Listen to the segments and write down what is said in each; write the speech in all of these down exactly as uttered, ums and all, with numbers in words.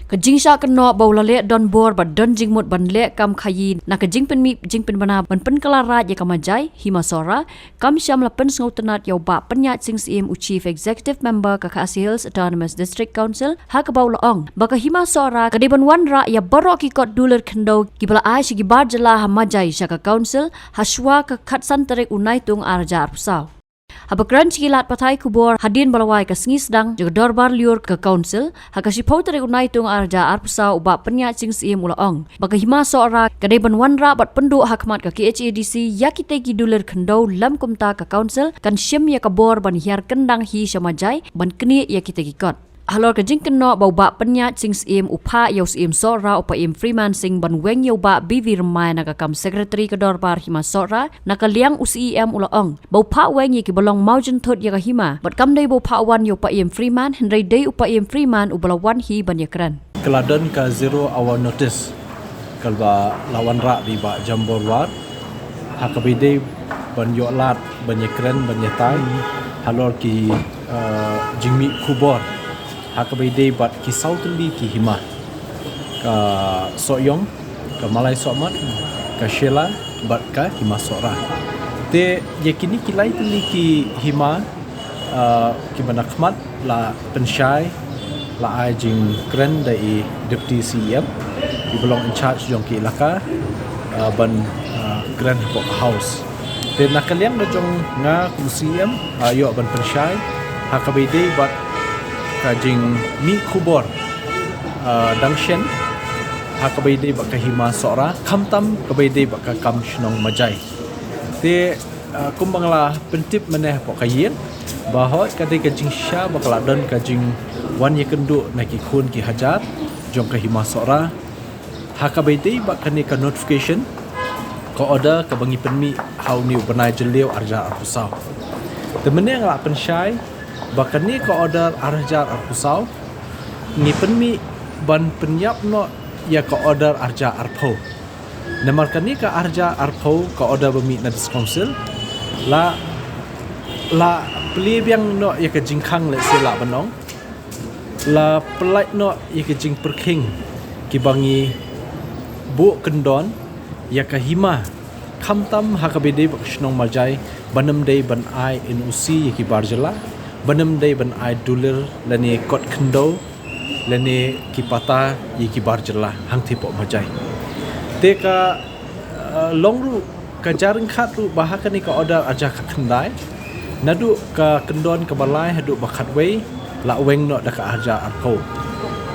Ka jingshah kynnoh ba u la leh donbor bad don jingmut ban leh kam khaïi na ka jingpynmih jingpynbna ban pynkylla raid ïa ka Majai, Hima Sohra, kam shym la pynsngewtynnad ïa u Bah Pynïaid Sing Syiem, u Chief Executive Member ka Khasi Hills Autonomous District Council, ha kaba u la ong ba ka Hima Sohra ka dei ban wanrah ïa baroh ki kot dulir khyndew kiba la ai sha ki bar jylla ha Majai sha ka Council, ha shuwa ka khatsan tarik u Naitung arhajar arphew saw. Haba kren sha ki lad pathai khubor hadien ba la wai ka sngi sdang jong ka dorbar lyiur ka Council, ha ka shiphew tarik u Naitung arhajar arphew saw, u Bah Pynïaid Sing Syiem u la ong ba ka Hima Sohra ka dei ban wanrah bad pynduh ha khmat ka K H A D C ïa kitei ki dulir khyndew, lym kumta ka Council kan shim ïa ka bor ban hiar kyndang hi sha Majai ban knieh ïa kitei ki kot. Halor ka jingkynnoh ba u Bah Pynïaid Sing Syiem u phah ïa u Syiem Sohra, u Paiem Freeman Singh, ban weng ïa u Bah B V Rymbai na ka kam Secretary ka dorbar Hima Sohra, na ka liang u C E M u la ong ba u phah weng ïa kiba long mawjynthut ïa ka Hima, bad kam dei ba u phah wan ïa u Paiem Freeman, hynrei dei u Paiem Freeman uba la wan hi ban ïakren. Ka la don ka zero hour notice kaba la wanrah da i Bah Jambor War, ha kaba ïadei ban ïoh lad ban ïakren ban ïatai halor ki, eh, jingmih khubor ha kaba ïadei bad ki saw tylli ki hima, ka Sohiong, ka Malai Sohmat, ka Shella bad ka Hima Sohra. Te ïa kine ki lai tylli ki hima, eh, kiba na khmat la pynshai, la ai jingkren da i Deputy C E M iba long in charge jong ki elaka, eh, ban, eh, kren hapoh ka House. Te na ka liang ka jong nga kum C E M, eh, ïoh ban pynshai ha kaba ïadei bad ka jingmih khubor, eh, dang shen ha kaba ïadei bad ka Hima Sohra, khamtam kaba ïadei bad ka kam shnong Majai. Te, eh, kumba nga la pyntip mynne hapoh ka ïing, ba hooid ka dei ka jingshisha ba ka la don ka jingwan ïakynduh na ki khun ki hajar jong ka Hima Sohra ha kaba ïadei bad kane ka notification, ka order kaba ngi pynmih ha une u bnai Jylliew arhajar arphew saw. Te mynne nga la pynshai ba kane ka order arhajar arphew saw ngi pynmih ban pynïap noh ïa ka order arhajar arphew. Namar kane ka arhajar arphew, ka order ba mih na District Council, la, la plie biang noh ïa ka jingkhang, lehse lah ban ong, la pyllait noh ïa ka jingpyrkhing kiba ngi buh kyndon ïa ka hima, khamtam ha kaba ïadei bad ka shnong Majai, ban ym dei ban ai N O C ïa ki bar jylla, ban ym dei ban ai dulir lane kot khyndew lane ki pata ïa ki bar jylla hangtei hapoh Majai. Te ka, eh, long ruh, ka jia ryngkat ruh ba ha kane ka order arhajar khatkhyndai, naduh ka kyndon kaba lai haduh ba khatwei, la weng noh da ka arhajar arphew.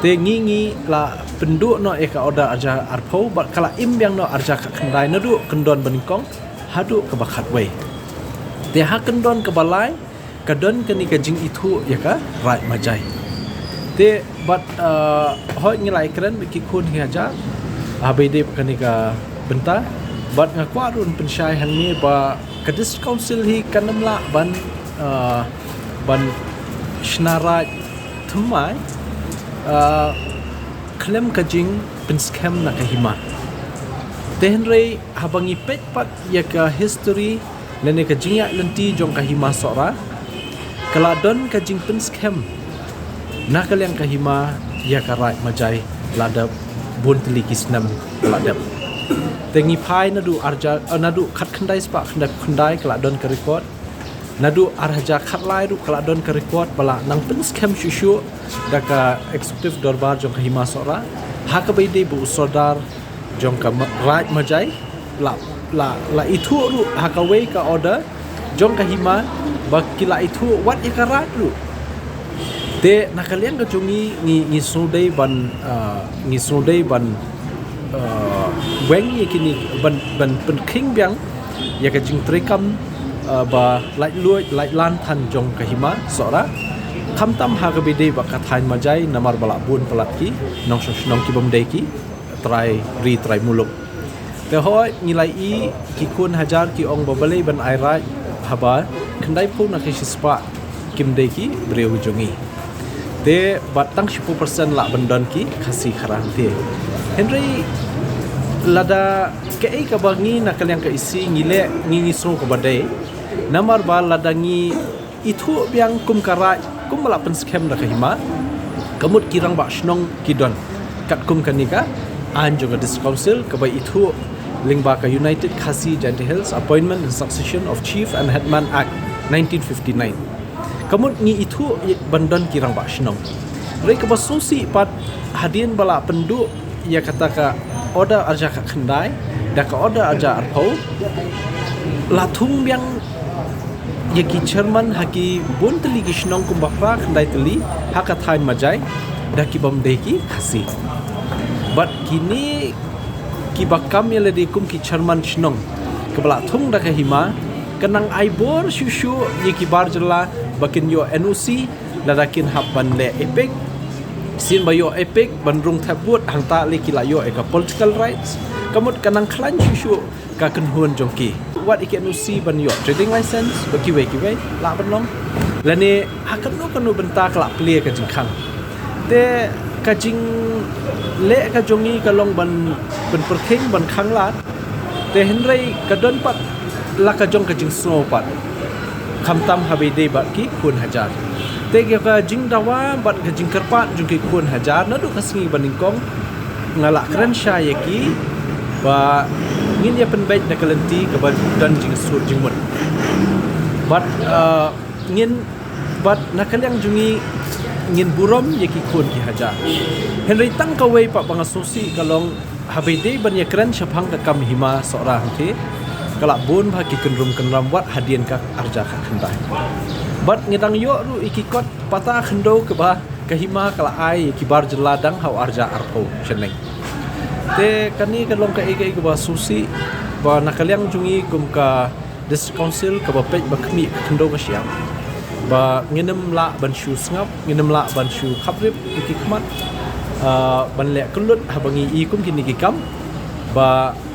Te ngi, ngi la pynduh noh ïa ka order arhajar arphew, bad ka la im biang noh arhajar khatkhyndai naduh kyndon banyngkong haduh kaba khatwei. Te ha kyndon kaba lai, ka don kane ka jingithuh ïa ka Raid Majai. Te bad, eh, hooid ngi la ïakren bad ki khun ki hajar ha kaba ïadei bad kane ka bynta, bad nga kwah ruh ban pynshai hangne ba ka District Council hi kan ym lah ban, eh, ban shna raid thymmai, eh, khlem ka jingpynskhem na ka hima. Te hynrei haba ngi peit pat ïa ka history lane ka jingïaid lynti jong ka Hima Sohra, ka la don ka jingpynskhem na ka liang ka hima ïa ka Raid Majai la da bun tylli ki snem la dep. Te ngi phai naduh arhajar, eh, naduh khatkhyndai spah khyndaiphew khyndai ka la don ka record. Naduh arhajar khatlai ruh ka la don ka record ba la nang pynskhem shuh shuh da ka Executive Dorbar jong ka Hima Sohra ha kaba ïadei bad u Sordar jong ka Ma-, Raid Majai, la, la, la ithuh ruh ha kawei ka order jong ka hima ba ki la ithuh wat ïa ka raid ruh. Te na ka liang ka jong ngi, ngi, ngi sngewdei ban, ah, ngi sngewdei ban, ah, weng ïa kine, ban, ban pynkhing biang ïa ka jingtrei kam, ah, ba laitluid laitlan than jong ka Hima Sohra, khamtam ha kaba ïadei bad ka thaiñ Majai, namar ba la bun palat ki nongshong shnong ki bym dei ki trai ri trai muluk. Te hooid ngi la ïohi ki khun hajar ki ong ba balei ban ai raid haba khyndaiphew na ka shispah kim dei ki briew jong ngi. Te bad tang shiphew percent lah ban don ki Khasi Khara te. Hynrei lada kaei kaba ngi na ka liang ka EC ngi leh, ngi, ngi sngew kaba dei. Namar ba lada ngi ithuh biang kum ka raid, kum ba la pynskhem da ka hima, ka mut ki rangbah shnong ki don. Katkum kane ka aiñ jong ka District Council kaba ithuh lyngba ka United Khasi Jaintia Hills Appointment and Succession of Chief and Headman Act nineteen fifty-nine. Ka mut ngi ithuh ban don ki rangbah shnong. Hynrei kaba sngewsih pat, hadien ba la pynduh ïa kata ka order arhajar khatkhyndai da ka order arhajar arphew, la thung biang ïa ki chairman ha ki bun tylli ki shnong kumba phra khyndai tylli ha ka thaiñ Majai da ki bym dei ki Khasi. Bad kine kiba kam ïa lade kum ki chairman shnong kaba la thung da ka hima, ka nang ai bor shuh shuh ïa ki bar jylla ba kin ïoh N O C lada kin hap ban leh EPIC. Sien ba ïoh EPIC ban rung thep vote, hangta lei ki la ïoh ïa ka political rights. Ka mut ka nang khlaiñ shuh shuh ka kynhun jong ki. Wat ïa ki N O C ban ïoh trading license bad kiwei kiwei lah ban long. Lane ha kano kano bynta ka la plie ka jingkhang. Te ka jingleh ka jong ngi ka long ban, ban pyrkhing, ban khanglad. Te hynrei ka don pat la ka jong ka jingsngew pat, khamtam haba ïadei bad ki khun hajar. Te ka jingdawa bad ka jingkyrpad jong ki khun hajar naduh ka sngi ba nyngkong, nga la kren shai ïa ki ba ngin ïa pynbeit da ka lynti kaba don jingsuk jingmut. Bad, uh, ngin, bad na ka liang jong ngi ngin burom ïa ki khun ki hajar. Hynrei tang kawei pat ba nga sngewsih ka long, haba ïadei ban ïa kren shaphang ka kam hima Sohra hangtei, ka la bun bha ki kynrum kynram wat hadien ka arhajar khatkhyndai. Bad ngi dang ïoh ruh ïa ki kot pata khyndew kaba ka hima ka la ai ïa ki bar jylla dang ha u arhajar arphew shaneng. Te kane ka long kaei kaei kaba sngewsih ba na ka liang jong ngi kum ka District Council kaba peit ba khmih ka khyndew ka shyiap, ba ngin ym lah ban shu sngap, ngin ym lah ban shu khaprip ïa ki khmat, ah, ban leh kyllut haba ngi i kum kine ki kam ba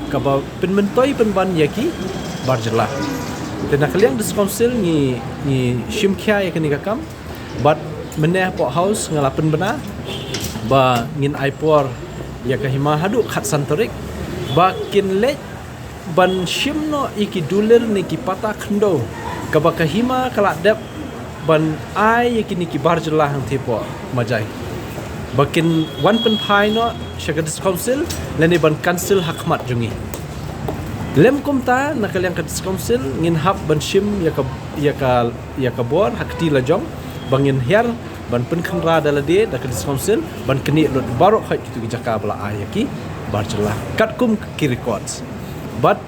kaba pynmyntoi pynban ïa ki bar jylla. Te na ka liang District Council ngi, ngi shim khia ïa kane ka kam. Bad mynne hapoh House nga la pynbna ba ngin ai por ïa ka hima haduh khatsan tarik ba kin leit ban shim noh ïa ki dulir ne ki pata khyndew kaba ka hima ka la dep ban ai ïa kine ki bar jylla hangtei hapoh Majai, ba kin wan pynphai noh sha ka District Council lane ban cancel ha khmat jong ngi. Lym kumta, na ka liang ka District Council ngin hap ban shim ïa ka, ïa ka, ïa ka bor ha kti lajong ba ngin hiar ban pynkhynra da lade da ka District Council ban knieh lut baroh khoit kito ki jaka ba la ai ïa ki bar jylla katkum ki records. Bad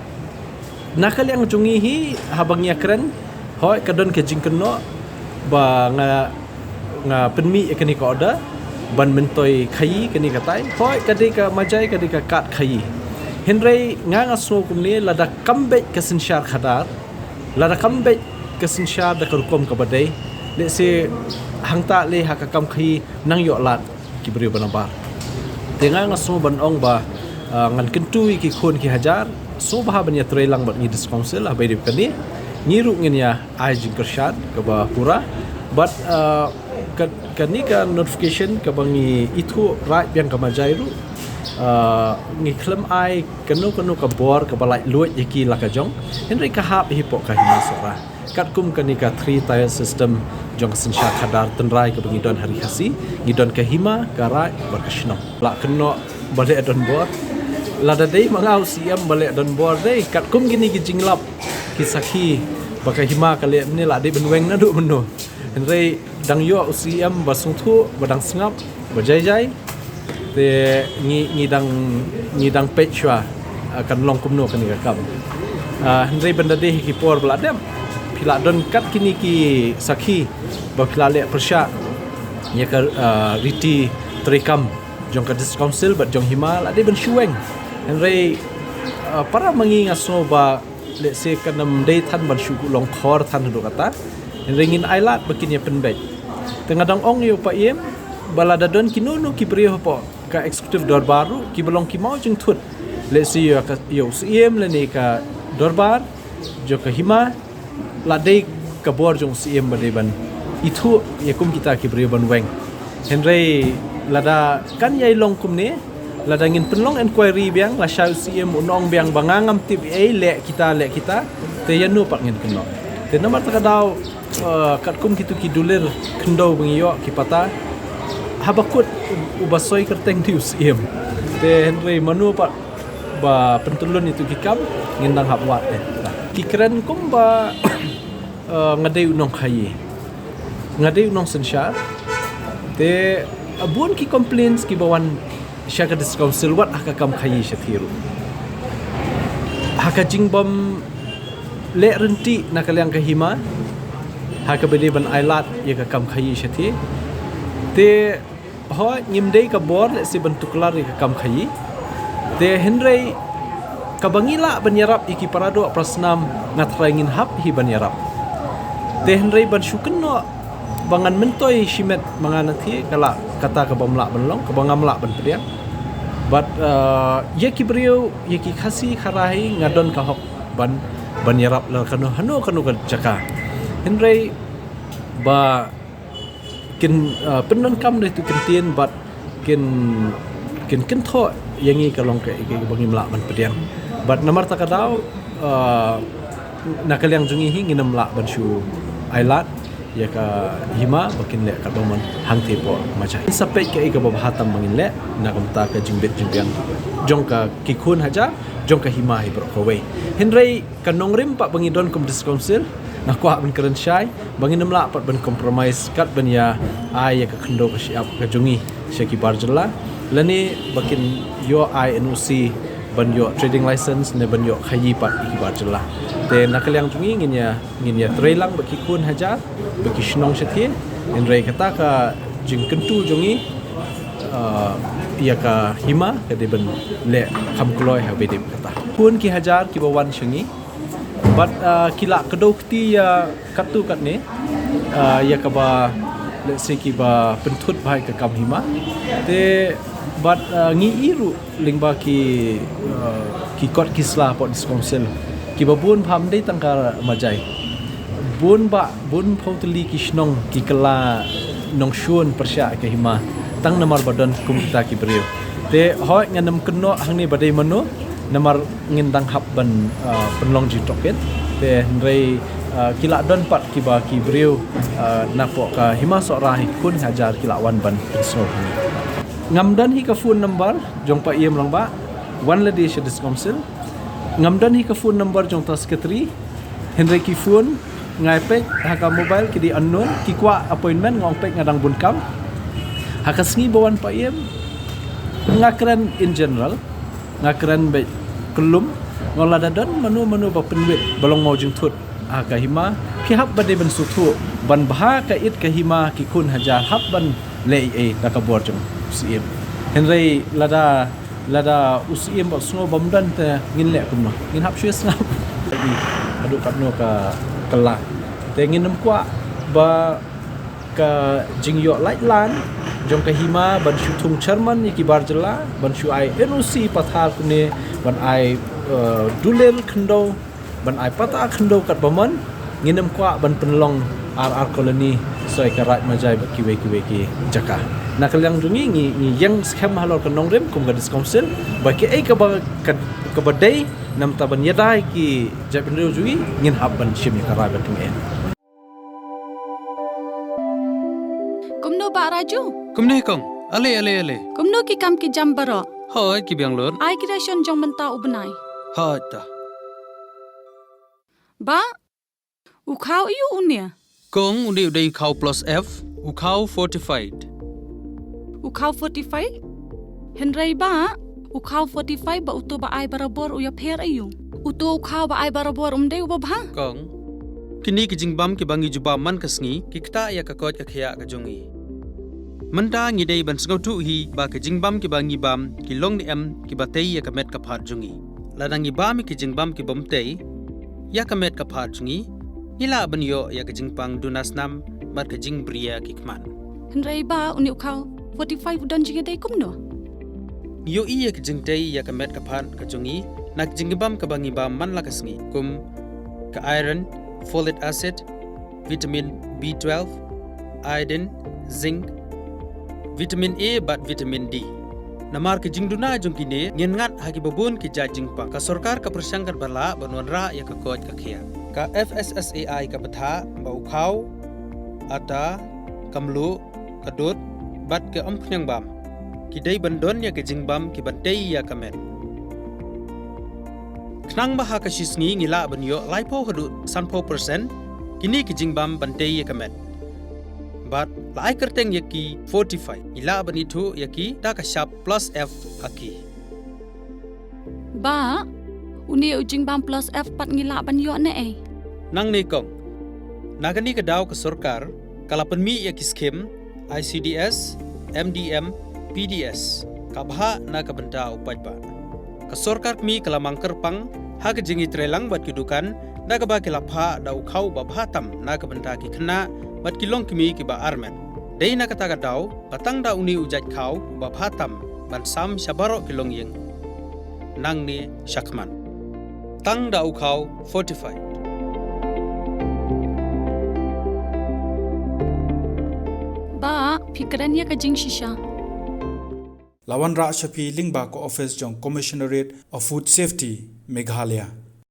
na ka liang jong ngi hi, haba ngi ïa kren, hooid ka don ka jingkynnoh ba nga, nga pynmih ïa kane ka order ban myntoi khaïi kane ka thaiñ. Hooid ka dei ka Majai ka dei ka kad khaïi. Hynrei nga, nga sngew kumne, lada kam beit ka synshar khadar, lada kam beit ka synshar da ka rukom kaba dei, lehse hangta lei ha ka kam khaïi nang ïoh lad ki briew ba nabar. Te nga, nga sngew ban ong ba, ah, ngan kyntu ïa ki khun ki hajar, sngewbha ban ïa trei lang bad ngi District Council, haba ïadei bad kane ngi ruh ngin ïa ai jingkyrshan kaba pura. Bad, ah, ka, kane ka notification kaba ngi ithuh raid biang ka Majai ruh, ah, ngi khlem ai kano kano ka bor kaba laitluid ïa ki la ka jong, hynrei ka hap hi hapoh ka hima Sohra. Katkum kane ka three tier system jong ka synshar khadar tynrai kaba ngi don ha Ri Khasi, ngi don ka hima, ka raid bad ka shnong. La kynnoh ba leh donbor. Lada dei ma nga u C M ba leh donbor dei, katkum kine ki jinglap ki sakhi ba ka hima ka leh mynne, la dei ban weng naduh mynno. Hynrei dang ïoh u C M ba sngewthuh, ba dang sngap, ba jai jai. Te ngi, ngi dang, ngi dang peit shuwa, ah, kan long kumno kane ka kam. Ah, hynrei ban da dei ha ki por ba la dep, phi la don kat kine ki sakhi ba phi la leh pyrshah ïa ka, ah, riti treikam jong ka District Council bad jong hima, la dei ban shu weng. Hynrei, ah, para ma ngi, nga sngew ba lehse kan ym dei than ban shu long khor than haduh katta. Hynrei ngin ailad ba kin ïa pynbeit. Te nga dang ong ïa u Paiem ba lada don kino kino ki briew hapoh ka Executive Dorbar ruh kiba long ki mawjingthut, lehse ïa ka, ïa u Syiem lane ka Dorbar jong ka hima, la dei ka bor jong u Syiem ba dei ban ithuh ïa kum kita ki briew ban weng. Hynrei lada kan ïai long kumne, lada ngin pynlong inquiry biang, lashai u Syiem un ong biang ba nga ngam tip ei, leh kita, leh kita, te ïano pat ngin kynnoh. Te namar kata ka daw, eh, katkum kito ki dulir khyndew ba ngi ïoh, ki pata, Haba kut uba soi kyrteng dei u Syiem. Te hynrei mano pat ba pyntyllun ïa tu ki kam, ngin dang hap wad eh. Ki kren kumba eh, nga dei u nongkhaïi, nga dei u nongsynshar. Te bun ki complaints kiba wan sha ka District Council wat ha ka kam khaïi shathie ruh. Ha ka jingbym leh ryntih na ka liang ka hima, ha kaba dei ban ailad ïa ka kam khaïi shathie. Te hooid, ngim dei ka bor lehse ban tuklar ïa ka kam khaïi. Te hynrei kaba ngi lah ban ïarap ïa ki paradoh parasnam, nga tharai ngin hap hi ban ïarap. Te hynrei ban shu kynnoh ba ngan myntoi shimet ma nga na thie, ka lah kata kaba ym lah ban long, kaba ngam lah ban pdiang. Bad eh, ïa ki briew, ïa ki Khasi Khara hi nga don ka hok ban, ban ïarap la kano, hano kano ka jaka. Hynrei ba kin eh, pyndonkam da ïa tu ktien bad kin, kin kynthoh ïa ngi ka long ka, kaba ngim lah ban pdiang. Bad namar ta ka daw eh, na ka liang jong ngi hi ngin ym lah ban shu ailad ïa ka hima ba kin leh katba mon hangthie hapoh Majai. Sa peit kaei kaba bha tam ba ngin leh na ka bynta ka jingbit jingbiang jong ka ki khun hajar, jong ka hima hi baroh kawei. Hynrei ka nongrim pat ba ngi don kum District Council, nga kwah ban kren shai ba ngin ym lah pat ban compromise kat ban ïa ai ïa ka khyndew ka shyiap ka jong ngi sha ki bar jylla, lane ba kin ïoh ai N O C ban ïoh trading license ne ban ïoh khaïi pat ïa ki bar jylla. Te na ka liang jong ngi ngin ïa, ngin ïa trei lang bad ki khun hajar, bad ki shnong shathie. Hynrei kata ka jingkyntu jong ngi eh, ïa ka hima ka dei ban leh kham kloi ha ba dei kata. Khun ki hajar kiba wan sha ngi bad eh, ki la kdew kti ïa katto katne eh, ïa kaba lehse kiba pynthut bha ïa ka kam hima. Te bad eh, ngi i ruh lyngba ki eh, ki kot ki sla hapoh District Council kiba bun bha, ym dei tang ka Majai, bun bah, bun phew tylli ki shnong ki kylla nongshun pyrshah ïa ka hima tang namar ba don kum kita ki briew. Te hooid, ngan ym kynnoh hangne ba dei mano namar ngin dang hap ban eh, pynlong jingtohkit. Te hynrei eh, ki la don pat kiba ki briew eh, napoh ka hima Sohra hi, khun hajar, ki la wan ban pynsngew hangne. Ngam don hi ka phone number jong Paiem Rangbah, wan lade sha District Council. Ngam don hi ka phone number jong uta secretary. Hynrei ki phone nga ïa peit ha ka mobile ki dei unknown, ki kwah appointment, nga ong peit nga dang bun kam. Ha ka sngi ba wan Paiem nga kren in general, nga kren beit kyllum, nga ong lada don mano mano ba pynwit ba long mawjingthut ha ka hima, ki hap ba dei ban sngewthuh ban bha ka it ka hima, ki khun hajar hap ban leh ei ei da ka bor jong u Syiem. Hynrei lada, lada u Syiem ba u sngew bym don te ngin leh kumno? Ngin hap shu ïa sngap haduh katno ka kylla. Te ngin ym kwah ba ka jingïoh laitlan jong ka hima ban shu thung chairman ïa ki bar jylla, ban shu ai N O C pathar kumne, ban ai eh, dulir khyndew, ban ai patta khyndew katba mon. Ngin ym kwah ban pynlong ar ar colony soi ka Raid Majai bad kiwei kiwei ki jaka. Na ka liang jong ngi, ngi, ngi ïeng skhem halor ka nongrim kum ka District Council ba kiei kaba, ka, kaba dei namar ban ïada ïa ki jaitbynriew jong ngi, ngin hap ban shim ïa ka rai bad tyngeh. Kumno Bah Raju? Kumne kong, ale ale ale. Kumno ki kam ki jam baroh? Hooid, ki biang lut. Ai ki ration jong mynta u bnai. Hooid ta. Bah, u khaw aiu une? Kong, une u dei u khaw plus F, u khaw fortified. U khaw fortified? Hynrei Bah, u khaw fortified bad uto ba ai barabor u ïapher aiu? Uto u khaw ba ai barabor um dei uba bha? Kong, kine ki jingbam kiba ngi ju bam man ka sngi ki ktah ïa ka koit ka khiah ka jong ngi. Mynta ngi dei ban sngewthuh hi ba ki jingbam kiba ngi bam ki long ne em kiba tei ïa ka met ka phad jong ngi. Lada ngi bam ïa ki jingbam kibym tei ïa ka met ka phad jong ngi, ngi lah ban ïoh ïa ka jingpang duna snam bad ka jingbriew ki khmat. Hynrei Bah, une u khaw fortified u don jingïadei kumno? Ngi ïohi ïa ka jingtei ïa ka met ka phad ka jong ngi na ka jingbam kaba ngi bam man la ka sngi, kum ka iron, folic acid, vitamin B twelve, iodine, zinc, vitamin A bad vitamin D. Namar ka jingduna jong kine, ngin ngat ha kiba bun ki jait jingpang. Ka sorkar ka pyrshang katba lah ban wanrah ïa ka koit ka khiah. Ka F S S A I ka bthah ba u khaw, atta, ka mluh, ka dud, bad ki umphniang bam, ki dei ban don ïa ki jingbam ki ban tei ïa ka met. Khnang ba ha ka shi sngi ngi lah ban ïoh laiphew haduh sanphew percent kine ki jingbam ban tei ïa ka met. Bad la ai kyrteng ïa ki Fortify, ngi lah ban ithuh ïa ki da ka shap plus F ha ki. Bah, une u jingbam plus F pat ngi lah ban ïoh ne ei? Nangne kong, na kane ka daw ka sorkar ka la pynmih ïa ki skim I C D S, M D M, P D S, ka bhah na ka bynta u paidbah. Ka sorkar kmie ka la mang kyrpang ha ka jingïatreilang bad ki dukan, da kaba ki la phah da u khaw ba bha tam na ka bynta ki khynnah bad ki longkmie kiba armet. Dei na kata ka daw ba tang da une u jait khaw ba bha tam ban sam sha baroh ki longïing. Nangne shakhmat, tang da u khaw Fortify. Bah, phi kren ïa ka jingshisha. La wanrah sha phi lyngba ka office jong Commissionerate of Food Safety, Meghalaya.